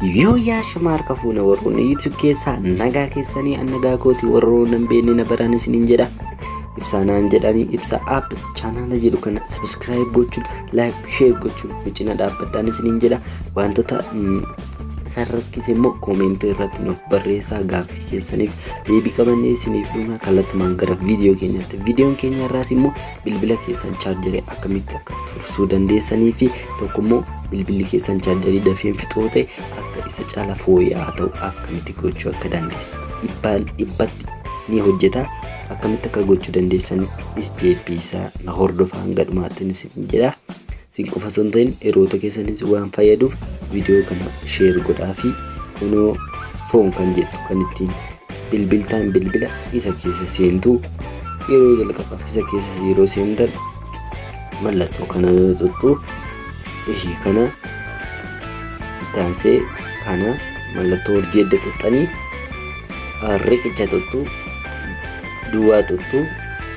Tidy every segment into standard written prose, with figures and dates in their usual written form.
Yoo yaa shamaarka fuuna warroonni YouTube keessaa nagaa keessanii, an nagaa kooti. Warroonni hin beekne na baraan isiniin jedha. Ibsaa naan jedhanii, Ibsa Apps chaanaala jedhu kana subscribe gochuun, like, share gochuun nu cina dhaabbadhaan isiniin jedha. Wantoota isaan rakkise immoo koomentii irratti nuuf barreessaa, gaaffii keessaniif deebii qabannee isiniif dhuma. Kallattumaan gara viidiyoo keenyaatti. Viidiyoon keenya irraas immoo bilbila keessan chaarjarii akkamitti akka tursuu dandeessanii fi tokko immoo bilbilli keessan chaarjarii dafeen fixoo ta'e akka isa caala fooyya'aa ta'u akkamitti gochuu akka dandeessan, dhibbaan dhibbatti ni hojjeta, akkamitti akka gochuu dandeessan isteeppii isaa na hordofaa hanga dhumaatti isin jedha. Isin qofa osoo hin ta'in hiriyoota keessanis waan fayyaduuf viidiyoo kana share godhaa. Fi kunoo phone kan jettu, kan ittiin bilbiltaan bilbila, isa keessa seentu. Yeroo jalqabaaf isa keessa yeroo seentan mallattoo kana tuttu, ishii kana taansee kana mallattoo urjii edda tuttanii, riqicha tuttu, duwwaa tuttu,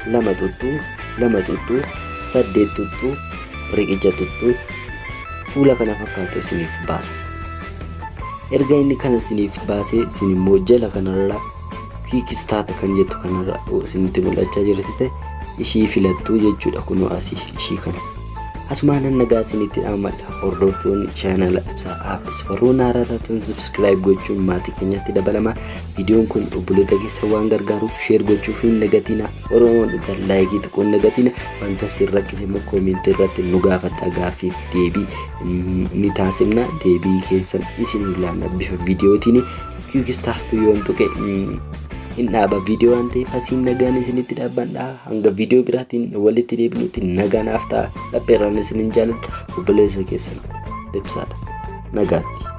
lama tuttu, lama tuttu, saddeet tuttu, riqicha tuttu, fuula kana fakkaatu isiniif baasa. Erga inni kana isiniif baasee, isin immoo jala kanarra quick start kan jettu kanarra isinitti mul'achaa jirti ta'e ishii filattuu jechuudha. Kunoo asii ishii kana. Asumaan nagaa isinitti dhaamadha. Hordoftoonni chaanala Ibsaa Apps, warroonni haaraa taatan subscribe gochuun maatii keenyatti dabalamaa. Viidiyoon kun obboloota keessa waan gargaaruuf share gochuuf hin dagatina. Oromoon dhugaa laayikii tuquun dagatina. Wanta isin rakkise immoo koomentii irratti nu gaafadha, gaaffiif deebii ni taasifna, deebii keessan isin ilaalla bifa viidiyootiin. Quick start yoon tuqe hin dhaaba viidiyoo waan ta'eef, asiin nagaan isinitti dhaabbadha. Hanga viidiyoo biraatiin walitti deebinutti nagaanaaf ta'a. Lapheerraan isinin jaaladha, obboleessa keessan Ibsaadha, nagaatti.